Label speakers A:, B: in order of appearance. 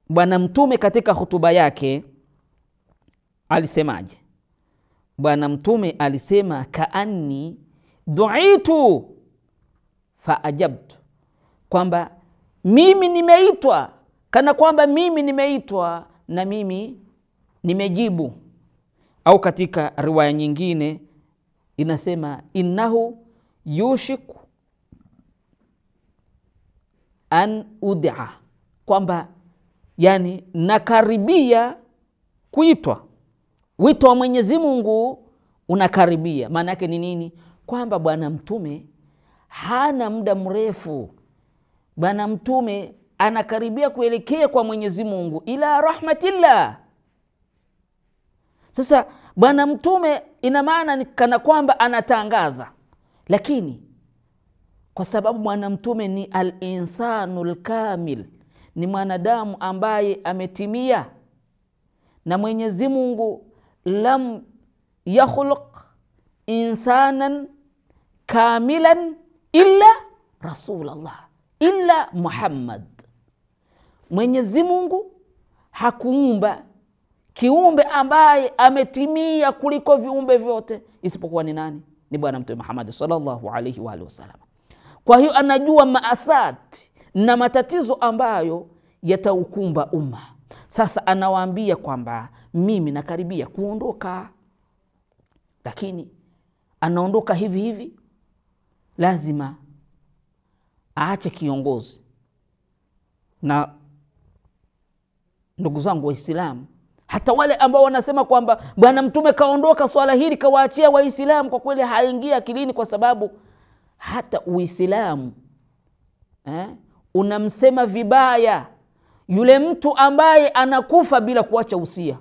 A: Bwana Mtume katika hutuba yake alisemaje? Bwana Mtume alisema kaanni duitu faajabtu, kwamba mimi nimeitwa, kana kwamba mimi nimeitwa na mimi nimejibu. Au katika riwaya nyingine inasema innahu yushiku an ud'a, kwamba yani nakaribia kuitwa, wito wa Mwenyezi Mungu unakaribia. Maana yake ni nini? Kwamba Bwana Mtume hana muda mrefu, Bwana Mtume anakaribia kuelekea kwa Mwenyezi Mungu, ila rahmatillah. Sasa Bwana Mtume ina maana kana kwamba anatangaza, lakini kwa sababu Bwana Mtume ni al-insanul kamil, ni mwanadamu ambaye ametimia, na Mwenyezi Mungu lam yakhluq insanan kamilan illa Rasulullah, illa Muhammad. Mwenyezi Mungu hakuumba kiumbe ambaye ametimia kuliko viumbe vyote isipokuwa ni nani? Ni Bwana Mtume Muhammad sallallahu alaihi wa alihi wasallam. Kwa hiyo anajua maasati na matatizo ambayo yataukumba umma. Sasa anawaambia kwamba mimi nakaribia kuondoka, lakini anaondoka hivi hivi, lazima aache kiongozi. Na ndugu zangu Waislamu, hata wale ambao wanasema kwamba Bwana Mtume kaondoka, swala hili kawaachia Waislamu, kwa kweli haingii akilini, kwa sababu hata Uislamu unamsema vibaya yule mtu ambaye anakufa bila kuacha usia.